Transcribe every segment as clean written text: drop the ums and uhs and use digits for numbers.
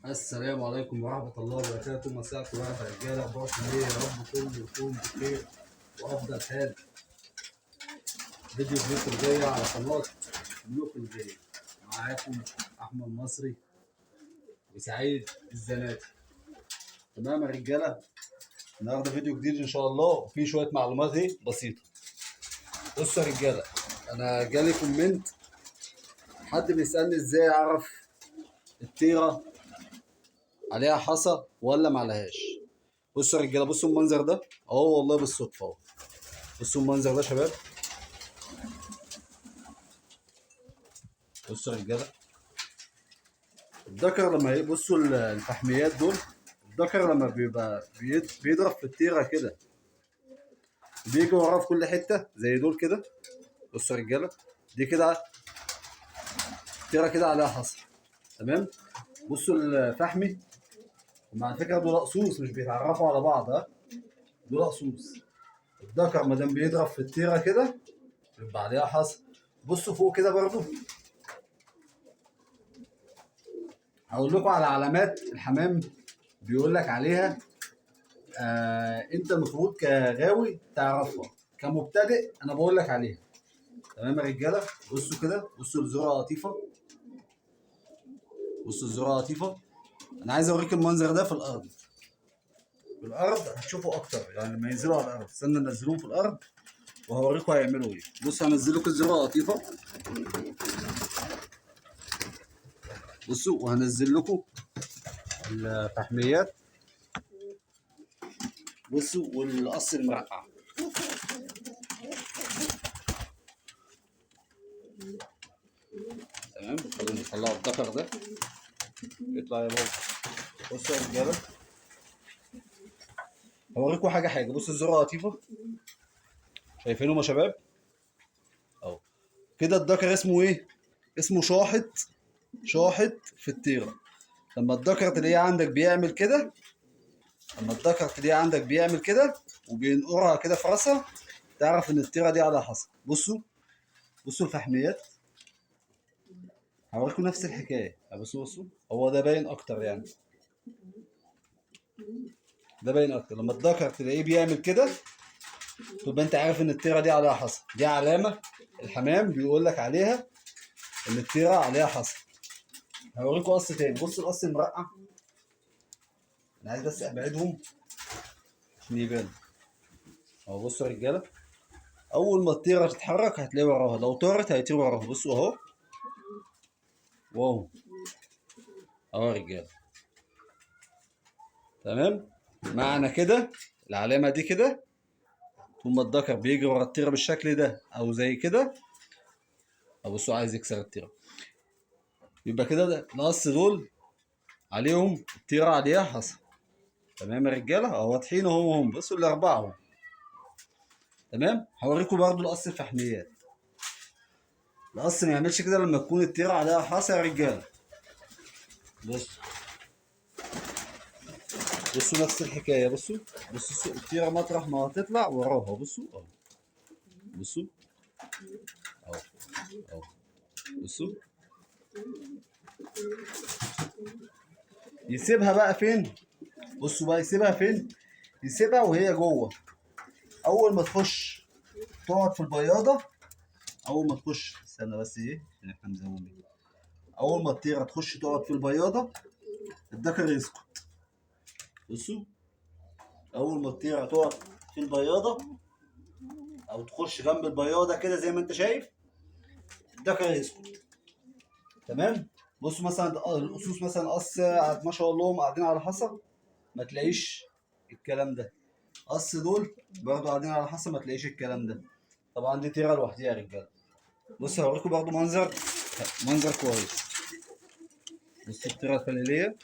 السلام عليكم ورحمة الله وبركاته. مساء الخير يا رجالة، أخباركم إيه؟ يا رب كله يكون بخير وأفضل حال. فيديو ملوك الغية على قناة ملوك الغية، معاكم أحمد مصري وسعيد الزناتي. تمام يا رجالة، النهارده فيديو جديد إن شاء الله وفيه شوية معلومات إيه بسيطة. بصوا يا رجالة، أنا جالي comment حد بيسألني إزاي أعرف الطيرة عليها حصى ولا ما عليهاش. بصوا يا رجاله، بصوا المنظر ده اهو، والله بالصدفة اهو. بصوا المنظر ده يا شباب، بصوا يا رجاله الذكر لما بصوا الفحميات دول، الذكر لما بيبقى بيضرب في الطيرة كده بيجي وراه في كل حتة زي دول كده. بصوا يا رجاله، دي كده الطيرة كده عليها حصى. تمام، بصوا الفحمي، وعلى فكرة دول قصوص مش بيتعرفوا على بعض، ها دول قصوص. الذكر ما دام بيضرب في الطيرة كده يبقى عليها حصى. بصوا فوق كده برضو، هقول لكم على علامات الحمام بيقول لك عليها. انت المفروض كغاوي تعرفها، كمبتدئ انا بقول لك عليها. تمام يا رجاله، بصوا كده، بصوا الزرعه لطيفة، بصوا الزرعه لطيفة. انا عايز اوريك المنظر ده في الارض، في الارض هتشوفوا اكتر، يعني لما ينزلوا على الارض. استنى انزلوهم في الارض وهوريكم هيعملوا ايه. بصوا هنزل لكم الزرعه لطيفة، بصوا، وهنزل لكم الفحميات، بصوا، والقص المرقع. تمام، خلينا نطلعوا الذكر ده يطلع يا بابا. بصوا يا رجاله، هوريكم حاجة حاجة. بصوا الزرعه لطيفة، شايفينهم يا شباب اهو كده. الذكر اسمه ايه؟ اسمه شاحط، شاحط في الطيرة. لما الذكر تلاقيه عندك بيعمل كده، لما الذكر تلاقيه عندك بيعمل كده وبينقرها كده في راسها، تعرف ان الطيرة دي على حصى. بصوا، بصوا الفحميات، هوريكم نفس الحكاية. بصوا، بصوا، هو ده باين اكتر، يعني ده باين اكتر. لما الذكر تلاقيه بيعمل كده تبقى انت عارف ان الطيرة دي عليها حصى. دي علامة الحمام بيقول لك عليها ان الطيرة عليها حصى. هوريكم قص تاني. بصوا القص المرقع، انا عايز بس ابعدهم عشان يبان اهو. بصوا يا رجاله، اول ما الطيرة تتحرك هتلاقي وراها، لو طارت هيطير وراها. بصوا اهو، واو اهو يا رجاله. تمام، معنى كده العلامة دي كده، طول ما الذكر بيجري ورا الطيرة بالشكل ده او زي كده، بصوا عايز يكسر الطيرة، يبقى كده ده القص دول عليهم الطيرة عليها حصى. تمام يا رجاله، اهو واضحين اهو هم. بصوا الاربعة اهو. تمام، هوريكم برضو القص الفحميات. القص ما يعملش كده لما تكون الطيرة عليها حصى يا رجاله. بصوا، بصوا نفس الحكاية. بصوا، بصوا الطيرة مطرح ما هتطلع وراها. بصوا اهو، بصوا اهو، اهو، بصوا. يسيبها بقى فين؟ بصوا بقى يسيبها فين؟ يسيبها وهي جوه. اول ما تخش تقعد في البياضه، اول ما تخش، استنى بس ايه عشان احنا مزومين. اول ما الطيرة تخش تقعد في البياضه الذكر يسكت. بصوا، اول ما الطيرة تقعد في البياضه او تخش جنب البياضه كده زي ما انت شايف، الذكر يسكت. تمام، بصوا مثلا القصوص مثلا قص ما شاء الله هم قاعدين على حصى، ما تلاقيش الكلام ده. قص دول برضو قاعدين على حصى، ما تلاقيش الكلام ده. طبعا دي طيره لوحديها يا رجاله. بصوا هوريكم برضو منظر كويس. بصوا الطيرة الخليليه،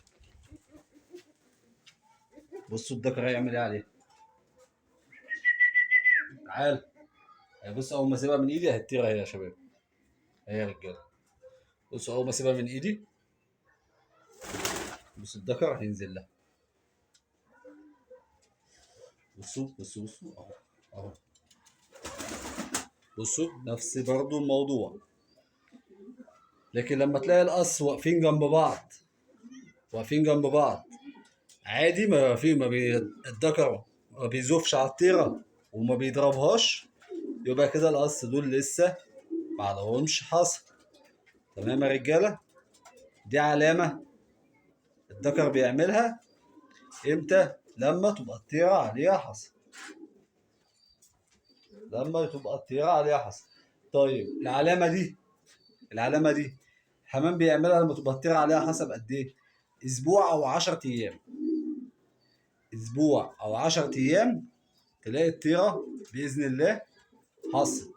بصوا الذكر هيعمل ايه عليها. تعال بص، اول ما اسيبها من ايدي اهي الطيرة اهي يا شباب، اهي يا رجاله. بصوا اول ما اسيبها من ايدي، بصوا الذكر هينزل لها. بصوا بصوا بصوا اهو اهو. بصوا نفس برضو الموضوع، لكن لما تلاقي القص واقفين جنب بعض واقفين جنب بعض عادي، ما في ما بي الذكر ما بيزوفش على الطيرة وما بيضربهاش، يبقى كده القص دول لسه ما عليهمش حصى. تمام يا رجاله؟ دي علامة الذكر بيعملها امتى؟ لما تبقى الطيرة عليها حصى. لما تبقى الطيرة عليها حصى. طيب العلامة دي الحمام بيعملها لما تبقى الطيرة عليها حصى بقد ايه؟ اسبوع او 10 ايام. اسبوع او 10 ايام تلاقي الطيرة باذن الله حصت.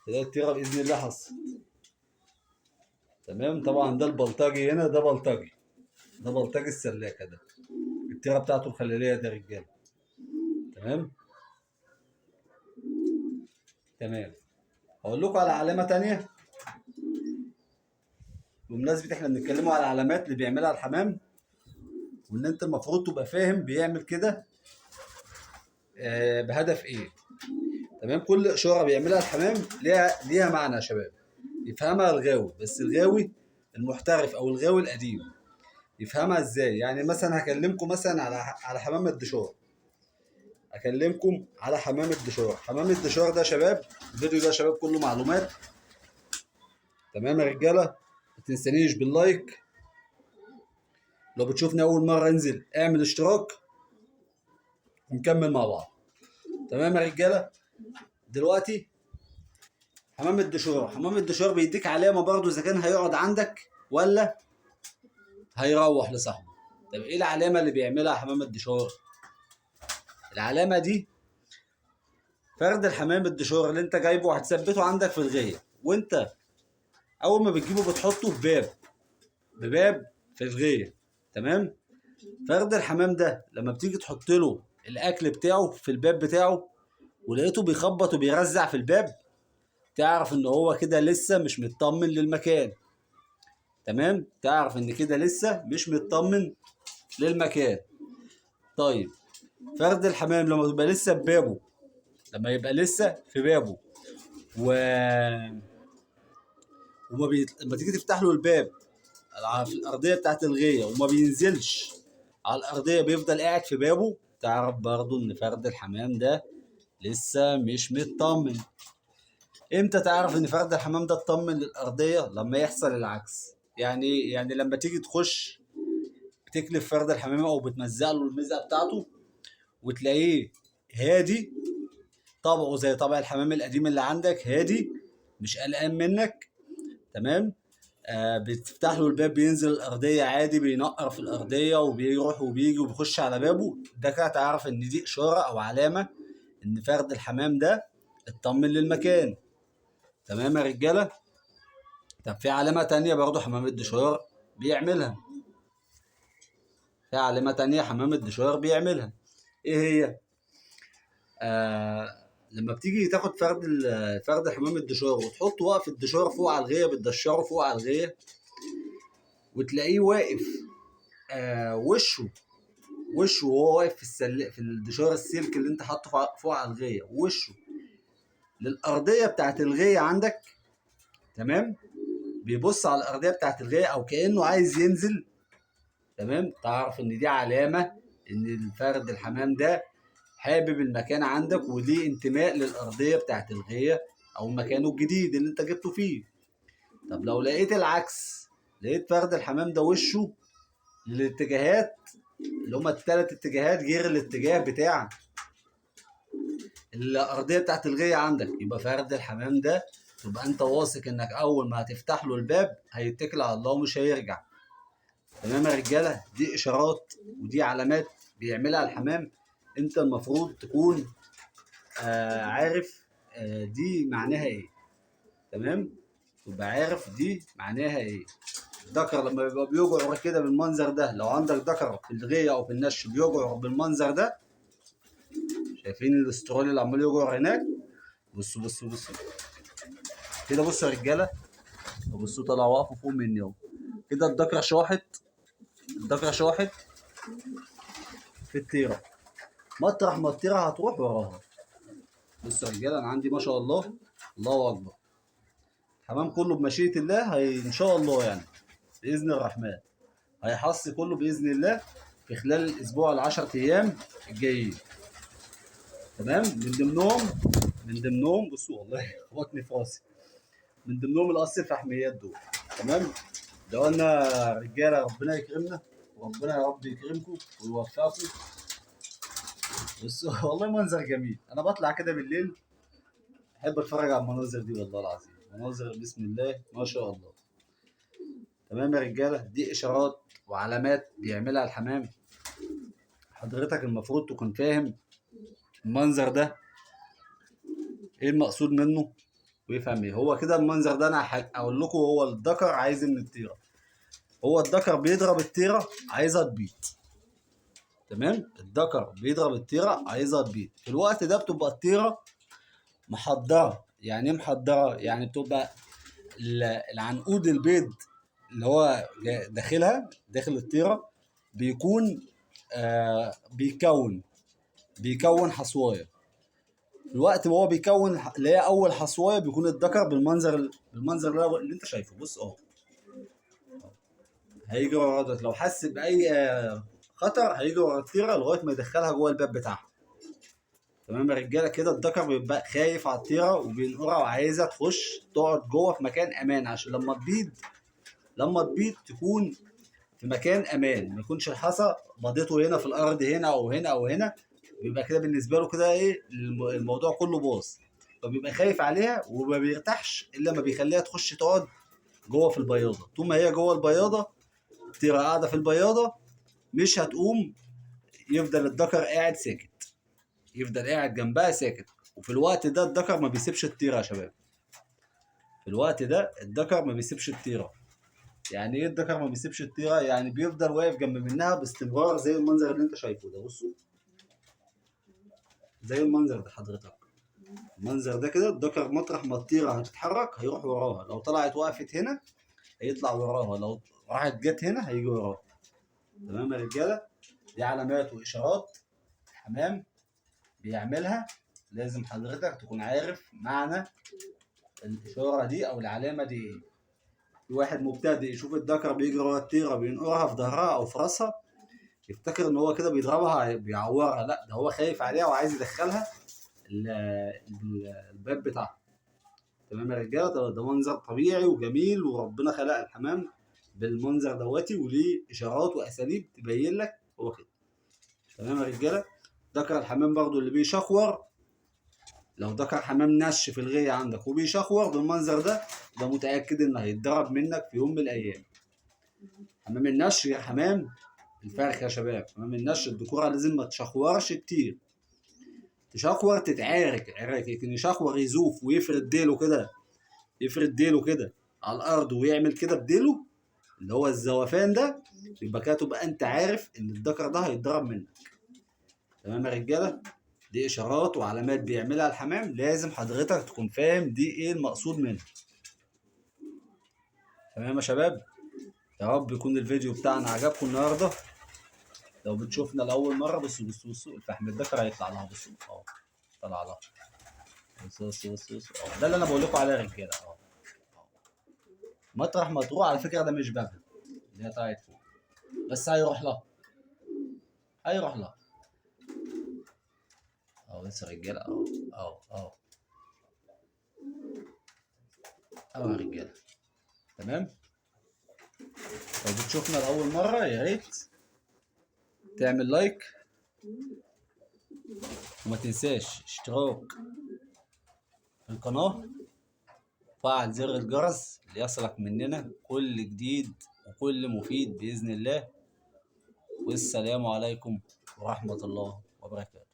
تلاقي الطيرة باذن الله حصت. تمام. طبعا ده البلطجي هنا، ده بلطجي، ده بلطجي السلاكه، ده الطيرة بتاعته الخلاليه ده رجاله. تمام تمام. هقول لكم على علامة تانية بمناسبة احنا بنتكلموا على العلامات اللي بيعملها الحمام، وان انت المفروض تبقى فاهم بيعمل كده بهدف ايه. تمام. كل اشارة بيعملها الحمام ليها معنى يا شباب، يفهمها الغاوي، بس الغاوي المحترف او الغاوي القديم يفهمها ازاي. يعني مثلا هكلمكم مثلا على حمام الدشار، اكلمكم على حمام الدشار. حمام الدشار ده يا شباب، الفيديو ده يا شباب كله معلومات. تمام يا رجاله؟ ما تنسانيش باللايك، لو بتشوفني اول مرة انزل اعمل اشتراك ونكمل مع بعض. تمام يا رجاله؟ دلوقتي حمام الدشار، حمام الدشار بيديك علامة برضو اذا كان هيقعد عندك ولا هيروح لصاحبه. طب ايه العلامة اللي بيعملها حمام الدشار؟ العلامة دي فرد الحمام الدشار اللي انت جايبه هتثبته عندك في الغيه، وانت اول ما بتجيبه بتحطه في باب، بباب في الغيه. تمام. فرد الحمام ده لما بتيجي تحط له الاكل بتاعه في الباب بتاعه ولقيته بيخبط وبيرزع في الباب، تعرف ان هو كده لسه مش مطمن للمكان. تمام. تعرف ان كده لسه مش مطمن للمكان. طيب فرد الحمام لما تبقى لسه في بابه، لما يبقى لسه في بابه لما تيجي تفتح له الباب في الارضية بتاعت الغيه وما بينزلش على الارضية، بيفضل قاعد في بابه، تعرف برضو ان فرد الحمام ده لسه مش مطمن. امتى تعرف ان فرد الحمام ده اطمن للارضيه؟ لما يحصل العكس. يعني لما تيجي تخش بتكلف فرد الحمام او بتمزق له المزقه بتاعته وتلاقيه هادي، طبعه زي طبع الحمام القديم اللي عندك، هادي مش قلقان منك. تمام. بتفتح له الباب بينزل الارضية عادي، بينقر في الارضية وبيروح وبيجي وبيخش على بابه، ده كده تعرف ان دي اشارة او علامة ان فرد الحمام ده اطمن للمكان. تمام يا رجاله؟ طب في علامة تانية برضو حمام الدشار بيعملها، في علامة تانية حمام الدشار بيعملها، ايه هي؟ لما بتيجي تاخد فرد حمام الدشار وتحطه واقف الدشار فوق على الغيه، بتدشره فوق على الغيه وتلاقيه واقف، وشه وهو واقف في الدشار السلك اللي انت حاطه فوق على الغيه، وشه للارضيه بتاعت الغيه عندك. تمام. بيبص على الارضية بتاعت الغيه او كانه عايز ينزل. تمام. تعرف ان دي علامة ان الفرد الحمام ده حابب المكان عندك وليه انتماء للارضيه بتاعت الغيه او مكانه الجديد اللي انت جبته فيه. طب لو لقيت العكس، لقيت فرد الحمام ده وشه للاتجاهات اللي هما التلات اتجاهات غير الاتجاه بتاع الارضية بتاعت الغيه عندك، يبقى فرد الحمام ده تبقى انت واثق انك اول ما هتفتح له الباب هيتكل على الله ومش هيرجع. تمام يا رجاله؟ دي اشارات ودي علامات بيعملها الحمام، انت المفروض تكون عارف دي معناها ايه. تمام. تبقى عارف دي معناها ايه. الذكر لما بيبقى بيجعر كده بالمنظر ده، لو عندك ذكر في الغيه او في النش بيجعر بالمنظر ده، شايفين الاسترالي اللي عمال يجعر هناك؟ بصوا بصوا بصوا كده، بصوا يا رجاله، بصوا طلع واقفة فوق مني اهو كده. الذكر شاحط، الذكر شاحط في الطيرة، مطرح ما الطيرة هتروح وراها. بصوا يا رجاله، انا عندي ما شاء الله، الله اكبر، الحمام كله بمشيئة الله هي ان شاء الله، يعني باذن الرحمن هيحصي كله باذن الله في خلال الاسبوع ال10 ايام الجايين. تمام. من ضمنهم بصوا والله خبطني في راسي، من ضمنهم القص الفحميات دول. تمام. لو قلنا رجاله ربنا يكرمنا، وربنا يا رب يكرمكم ويوفقكم. بصوا والله منظر جميل. انا بطلع كده بالليل احب اتفرج على المناظر دي والله العظيم، مناظر بسم الله ما شاء الله. تمام يا رجاله، دي اشارات وعلامات بيعملها الحمام. حضرتك المفروض تكون فاهم المنظر ده ايه المقصود منه ويفهم ايه هو كده. المنظر ده انا اقول لكم، هو الذكر عايز من الطيرة، هو الذكر بيضرب الطيرة عايزها تبيض. تمام. الذكر بيضرب الطيرة عايزها تبيض. في الوقت ده بتبقى الطيرة محضرة. يعني ايه محضرة؟ يعني بتبقى العنقود البيض اللي هو داخلها، داخل الطيرة، بيكون بيكون حصوايه. الوقت ما هو بيكون اللي هي اول حصوايه، بيكون الذكر بالمنظر اللي انت شايفه. بص اهو هيجري ورا ده، لو حس باي خطر هيجري ورا الطيرة لغاية ما يدخلها جوه الباب بتاعها. تمام يا رجاله. كده الذكر بيبقى خايف على الطيرة وبينقرها وعايزها تخش تقعد جوه في مكان امان، عشان لما تبيض تكون في مكان امان، ما يكونش الحصى بضيته هنا في الارض، هنا او هنا او هنا. بيبقى كده بالنسبة له كده ايه، الموضوع كله باظ، فبيبقى خايف عليها وما بيرتاحش الا لما بيخليها تخش تقعد جوه في البياضه. طول ما هي جوه البياضه، الطيرة قاعدة في البياضه مش هتقوم، يفضل الذكر قاعد ساكت، يفضل قاعد جنبها ساكت. وفي الوقت ده الذكر ما بيسيبش الطيرة يا شباب. في الوقت ده الذكر ما بيسيبش الطيرة. يعني ايه الذكر ما بيسيبش الطيرة؟ يعني بيفضل واقف جنب منها باستمرار، زي المنظر اللي انت شايفه ده. بصوا زي المنظر ده حضرتك، المنظر ده كده الذكر مطرح ما الطيرة هتتحرك هيروح وراها. لو طلعت وقفت هنا هيطلع وراها، لو راحت جت هنا هيجي وراها. تمام يا رجاله. دي علامات واشارات الحمام بيعملها، لازم حضرتك تكون عارف معنى الاشارة دي او العلامة دي ايه. في واحد مبتدئ يشوف الذكر بيجري ورا الطيرة بينقرها في ظهرها او في راسها، يفتكر ان هو كده بيضربها بيعورها، لا ده هو خايف عليها وعايز يدخلها الباب بتاعها. تمام يا رجاله. ده منظر طبيعي وجميل، وربنا خلق الحمام بالمنظر دواتي، وليه اشارات واساليب تبين لك هو كده. تمام يا رجاله. ذكر الحمام برضو اللي بيشخور، لو ذكر حمام نش في الغيه عندك وبيشخور بالمنظر ده، ده متاكد انه هيتضرب منك في يوم من الايام. حمام النش يا حمام الفرخ يا شباب، حمام النش الذكورة لازم ما تشخورش كتير، تشخور تتعارك عراك، لكن يشخور يزوف ويفرد ديله كده، يفرد ديله كده على الارض ويعمل كده بديله اللي هو الزوفان ده، يبقى كده تبقى انت عارف ان الذكر ده هيتضرب منك. تمام يا رجاله. دي اشارات وعلامات بيعملها الحمام، لازم حضرتك تكون فاهم دي ايه المقصود منها. تمام يا شباب. يا رب يكون الفيديو بتاعنا عجبكم النهارده. لو بتشوفنا لاول مرة، بصوا بصوا بصوا الفحم الذكر هيطلع لها، بصوا اهو طلع لها، بصوا بصوا بصوا بصوا اهو، ده اللي انا بقول لكم عليه يا رجاله اهو. مطرح ما تروح على فكرة ده مش بابها اللي هي طلعت فوق، بس هيروح لها، هيروح لها اهو. بس يا رجاله اهو اهو اهو اهو يا رجاله. تمام. لو بتشوفنا لاول مرة يا ريت تعمل لايك، وما تنساش اشتراك في القناة، وفعل زر الجرس ليصلك مننا كل جديد وكل مفيد بإذن الله. والسلام عليكم ورحمة الله وبركاته.